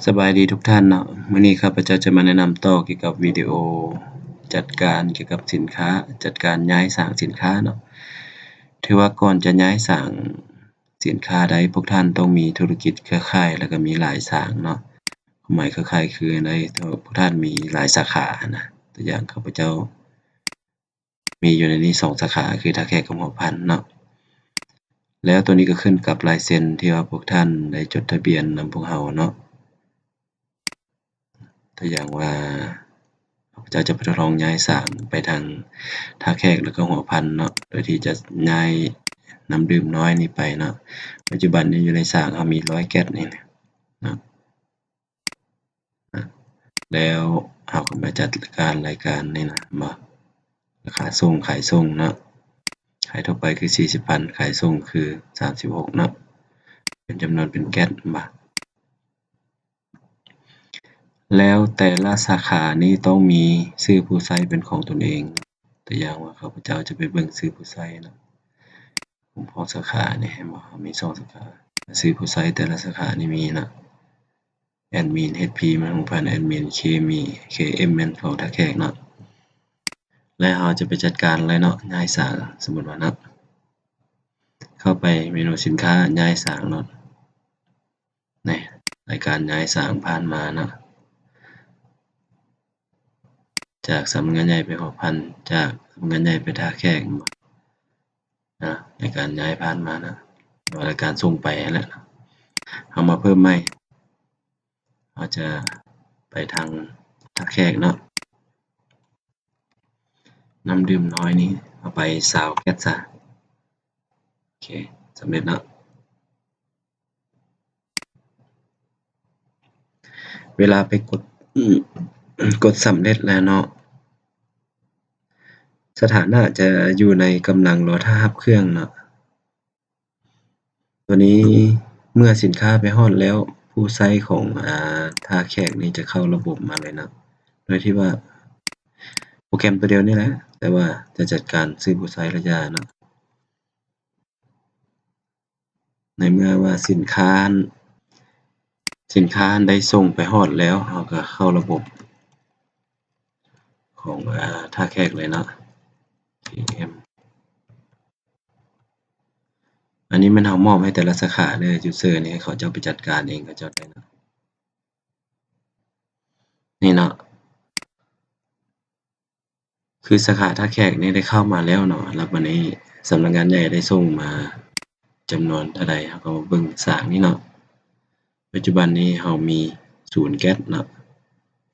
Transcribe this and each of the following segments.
ສະບາຍດີທຸກທ່ານເນາະ, ມື້ນີ້ຂ້າພະເຈົ້າຈະມາແນະນຳຕໍ່ກ່ຽວກັບວິດີໂອຈັດການກ່ຽວກັບສິນຄ້າ, ຈັດການຍ້າຍສາງສິນຄ້າເນາະ. ຖືວ່າກ່ອນຈະຍ້າຍສາງສິນຄ້າໄດ້, ພວກທ່ານຕ້ອງມີທຸລະກິດເຄືອຂ່າຍ ແລ້ວກໍມີຫຼາຍສາງເນາະ. ຄວາມໝາຍເຄືອຂ່າຍຄືໃນ ພວກທ່ານມີຫຼາຍສາຂານະ. ຕົວຢ່າງຂ້າພະເຈົ້າ ມີຢູ່ໃນນີ້ສອງສາຂາ ຄືທ່າແຂກກັບຫົວພັນເນາະ. ແລ້ວໂຕນີ້ກໍຂຶ້ນກັບລາຍເຊັນທີ່ວ່າພວກທ່ານໄດ້ຈົດທະບຽນນຳພວກເຮົາເນາະ. ຕົວຢ່າງວ່າ ຂ້າພະເຈົ້າຈະທົດລອງຍ້າຍສາງໄປທາງທ່າແຂກ ແລ້ວກໍຫົວພັນເນາະ, ໂດຍທີ່ຈະຍ້າຍນ້ຳດື່ມນ້ອຍນີ້ໄປເນາະ. ປັດຈຸບັນນີ້ຢູ່ໃນສາງເຮົາມີຮ້ອຍແກັດນີ້ເນາະ. ແລ້ວເຮົາກໍມາຈັດການລາຍການນີ້ນະ ເຫັນບໍ່? ລາຄາສົ່ງ, ຂາຍສົ່ງເນາະ, ຂາຍທົ່ວໄປຄືສີ່ສິບພັນ, ຂາຍສົ່ງຄືສາມສິບຫົກເນາະ, ເປັນຈຳນວນເປັນແກັດ ເຫັນບໍ່? ແລ້ວແຕ່ລະສາຂານີ້ຕ້ອງມີຊື່ຜູ້ໃຊ້ເປັນຂອງຕົນເອງ. ຕົວຢ່າງວ່າ ຂ້າພະເຈົ້າຈະໄປເບິ່ງຊື່ຜູ້ໃຊ້ເນາະ, ຄຸ້ມຄອງສາຂານີ້ ເຫັນບໍ່? ເຮົາມີສອງສາຂາ, ຊື່ຜູ້ໃຊ້ແຕ່ລະສາຂານີ້ມີເນາະ. ແອດມິນ ເອັດພີ ແມ່ນຂອງພັນ, ແອດມິນ ເຄ ມີ ເຄເອັມ ແມ່ນຂອງທ່າແຂກເນາະ. ແລ້ວເຮົາຈະໄປຈັດການເລີຍເນາະ, ຍ້າຍສາງ ສົມມຸດວ່າເນາະ, ເຂົ້າໄປເມນູສິນຄ້າ ຍ້າຍສາງເນາະ. ນີ້ ລາຍການຍ້າຍສາງຜ່ານມາເນາະ, ຈາກສຳນັກງານໃຫຍ່ໄປຫົວພັນ, ຈາກສຳນັກງານໃຫຍ່ໄປທ່າແຂກ ເນາະ, ໃນການຍ້າຍຜ່ານມານະ ຫຼືວ່າລາຍການສົ່ງໄປຫັ້ນແຫຼະ. ເຮົາມາເພີ່ມໃໝ່, ເຮົາຈະໄປທາງທ່າແຂກເນາະ, ນ້ຳດື່ມນ້ອຍນີ້ເອົາໄປຊາວແກັດຊະ. ໂອເຄ ສຳເລັດເນາະ. ເວລາໄປກົດ ກົດສຳເລັດແລ້ວເນາະ, ສະຖານະຈະຢູ່ໃນກຳລັງລໍຖ້າຮັບເຄື່ອງເນາະ. ຕົວນີ້ເມື່ອສິນຄ້າໄປຮອດແລ້ວ, ຜູ້ໃຊ້ຂອງ ອາ ທ່າແຂກນີ້ຈະເຂົ້າລະບົບມາເລີຍເນາະ, ໂດຍທີ່ວ່າໂປຣແກຣມຕົວດຽວນີ້ແຫຼະ, ແຕ່ວ່າຈະຈັດການຊື່ຜູ້ໃຊ້ແລະຢ່າເນາະ. ໃນເມື່ອວ່າສິນຄ້າ ສິນຄ້າໄດ້ສົ່ງໄປຮອດແລ້ວ, ເຮົາກໍເຂົ້າລະບົບຂອງ ອາ ທ່າແຂກເລີຍເນາະ, ທີເອັມ. ອັນນີ້ແມ່ນເຮົາມອບໃຫ້ແຕ່ລະສາຂາເດີ, ຢູເຊີນີ້ໃຫ້ເຂົາເຈົ້າໄປຈັດການເອງເຂົາເຈົ້າໄດ້ເນາະ. ນີ້ເນາະ. ຄືສາຂາທ່າແຂກນີ້ໄດ້ເຂົ້າມາແລ້ວເນາະ, ແລ້ວບາດນີ້ສຳນັກງານໃຫຍ່ໄດ້ສົ່ງມາຈຳນວນເທົ່າໃດ, ເຮົາກໍມາເບິ່ງສາງນີ້ເນາະ. ປັດຈຸບັນນີ້ເຮົາມີສູນແກັດເນາະ,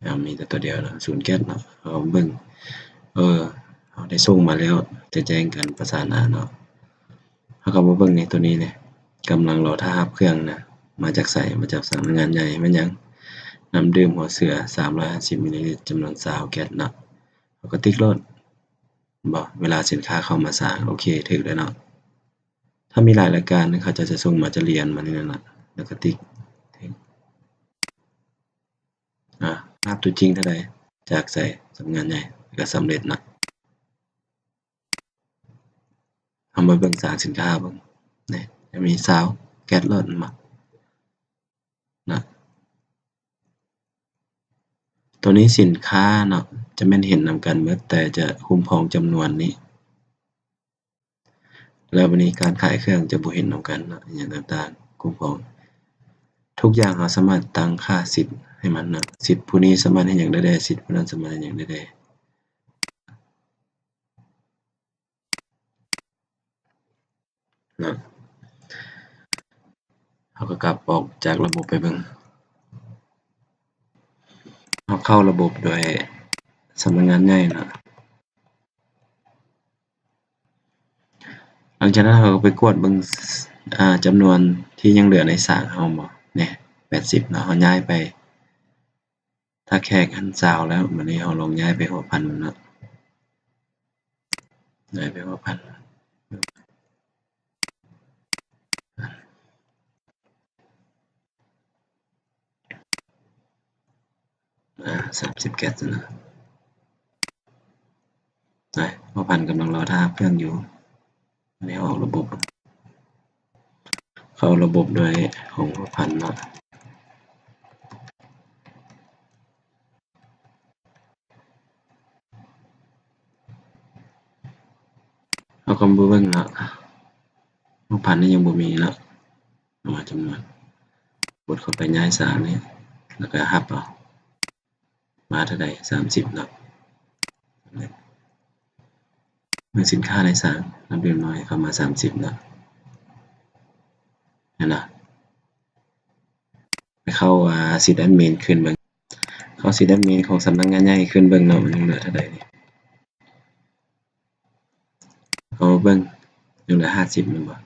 ເຮົາມີແຕ່ຕົວດຽວເນາະ, ສູນແກັດເນາະ. ເຮົາເບິ່ງ ເອີ ເຮົາໄດ້ສົ່ງມາແລ້ວ, ຈະແຈ້ງການປະສານງານເນາະ. ເຮົາກໍມາເບິ່ງໃນຕົວນີ້ເລີຍ, ກຳລັງລໍຖ້າຮັບເຄື່ອງນະ, ມາຈາກໃສ? ມາຈາກສຳນັກງານໃຫຍ່. ແມ່ນຫຍັງ? ນ້ຳດື່ມຫົວເສືອ ສາມຮ້ອຍຫ້າສິບມິນລີລິດ ຈຳນວນຊາວແກັດເນາະ. ເຮົາກໍຕິກໂລດ ເຫັນບໍ່? ເວລາສິນຄ້າເຂົ້າມາສາງ, ໂອເຄ ຖືກແລ້ວເນາະ. ຖ້າມີຫຼາຍລາຍການ ເຂົາເຈົ້າຈະສົ່ງມາຈະລຽນມານີ້ແຫຼະເນາະ, ແລ້ວກໍຕິກ ອາ ຮັບຕົວຈິງເທົ່າໃດ? ຈາກໃສ? ສຳນັກງານໃຫຍ່. ກໍສຳເລັດເນາະ. ເຮົາມາເບິ່ງສາງສິນຄ້າເບິ່ງ ນີ້ ຈະມີຊາວແກັດໂລດ ເຫັນບໍ່? ນະ ຕົວນີ້ສິນຄ້າເນາະ ຈະແມ່ນເຫັນນຳກັນໝົດ, ແຕ່ຈະຄຸ້ມຄອງຈຳນວນນີ້. ແລ້ວບາດນີ້ການຂາຍເຄື່ອງຈະບໍ່ເຫັນນຳກັນເນາະ, ອີ່ຫຍັງຕ່າງໆ ຄຸ້ມຄອງ. ທຸກຢ່າງເຮົາສາມາດຕັ້ງຄ່າສິດໃຫ້ມັນເນາະ, ສິດຜູ້ນີ້ສາມາດເຮັດຫຍັງໄດ້ແດ່, ສິດຜູ້ນັ້ນສາມາດເຮັດຫຍັງໄດ້ແດ່. ເນາະ ເຮົາກໍກັບອອກຈາກລະບົບໄປເບິ່ງ. ເຮົາເຂົ້າລະບົບໂດຍສຳນັກງານໃຫຍ່ເນາະ. ຫຼັງຈາກນັ້ນເຮົາກໍໄປກວດເບິ່ງ ອາ ຈຳນວນທີ່ຍັງເຫຼືອໃນສາງເຮົາບໍ່ ນີ້ ແປດສິບເນາະ. ເຮົາຍ້າຍໄປ ຖ້າແຂກຫັ້ນຊາວແລ້ວ, ບາດນີ້ເຮົາລອງຍ້າຍໄປຫົວພັນເນາະ, ຍ້າຍໄປຫົວພັນ ອາ ສາມສິບແກັດນະ. ຫົວພັນກຳລັງລໍຖ້າເຄື່ອງຢູ່. ອັນນີ້ອອກລະບົບ ເຂົ້າລະບົບໂດຍຂອງຫົວພັນເນາະ. ເຮົາກໍມາເບິ່ງເນາະ ຫົກພັນນີ້ຍັງບໍ່ມີເນາະ ເອົາມາຈຳນວນ ກົດເຂົ້າໄປຍ້າຍສາງນີ້ ແລ້ວກໍຮັບເອົາ ມາເທົ່າໃດ ສາມສິບເນາະ ເບິ່ງສິນຄ້າໃນສາງ ນັບເລັກນ້ອຍເຂົ້າມາສາມສິບເນາະ ເຫັນບໍ່? ໄປເຂົ້າ ອ່າ ຊີດແອັດມິນຂຶ້ນເບິ່ງ ເຂົ້າຊີດແອັດມິນຂອງສຳນັກງານໃຫຍ່ຂຶ້ນເບິ່ງເນາະ ມັນຍັງເຫຼືອເທົ່າໃດນີ້ ເຮົາເບິ່ງ ຍັງເຫຼືອຫ້າສິບແມ່ນບໍ່?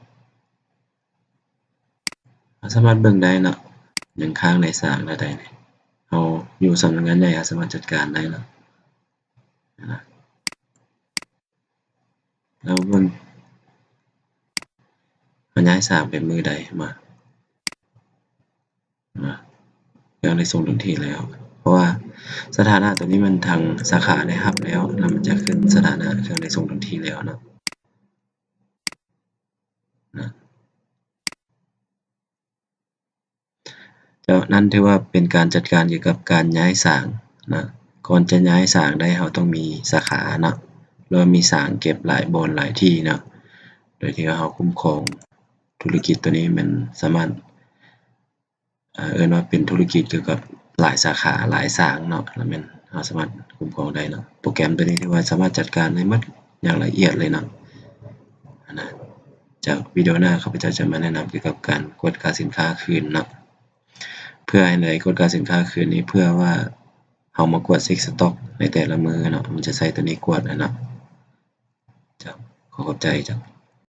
ເຮົາສາມາດເບິ່ງໄດ້ເນາະ ຍັງຄ້າງໃນສາງເທົ່າໃດນີ້ ເຮົາຢູ່ສຳນັກງານໃຫຍ່ ເຮົາສາມາດຈັດການໄດ້ເນາະ ເນາະ ແລ້ວເບິ່ງ ເຮົາຍ້າຍສາງໄປມື້ໃດມາ ນະ ເຄື່ອງໄດ້ສົ່ງທັນທີແລ້ວ ເພາະວ່າສະຖານະຕົວນີ້ມັນທາງສາຂາໄດ້ຮັບແລ້ວ ແລ້ວມັນຈະຂຶ້ນສະຖານະເຄື່ອງໄດ້ສົ່ງທັນທີແລ້ວເນາະ ນະ ເຈົ້າ ນັ້ນຖືວ່າເປັນການຈັດການກ່ຽວກັບການຍ້າຍສາງນະ ກ່ອນຈະຍ້າຍສາງໄດ້ ເຮົາຕ້ອງມີສາຂາເນາະ ຫຼືວ່າມີສາງເກັບຫຼາຍບ່ອນຫຼາຍທີ່ເນາະ ໂດຍທີ່ວ່າເຮົາຄຸ້ມຄອງ ທຸລະກິດຕົວນີ້ແມ່ນສາມາດ ເອີ້ນວ່າເປັນທຸລະກິດກ່ຽວກັບຫຼາຍສາຂາ ຫຼາຍສາງເນາະ ລະແມ່ນເຮົາສາມາດຄຸ້ມຄອງໄດ້ເນາະ ໂປຣແກຣມຕົວນີ້ຖືວ່າສາມາດຈັດການໄດ້ໝົດຢ່າງລະອຽດເລີຍເນາະ ນະ ຈາກວິດີໂອໜ້າ ຂ້າພະເຈົ້າຈະມາແນະນຳກ່ຽວກັບການກວດກາສິນຄ້າຄືນເນາະ ເພື່ອໃຫ້ໄດ້ກວດກາສິນຄ້າຄືນນີ້ ເພື່ອວ່າເຮົາມາກວດເຊັກສະຕັອກໃນແຕ່ລະມື້ເນາະ ມັນຈະໃຊ້ຕົວນີ້ກວດນະເນາະ ເຈົ້າ ຂໍຂອບໃຈເຈົ້າ.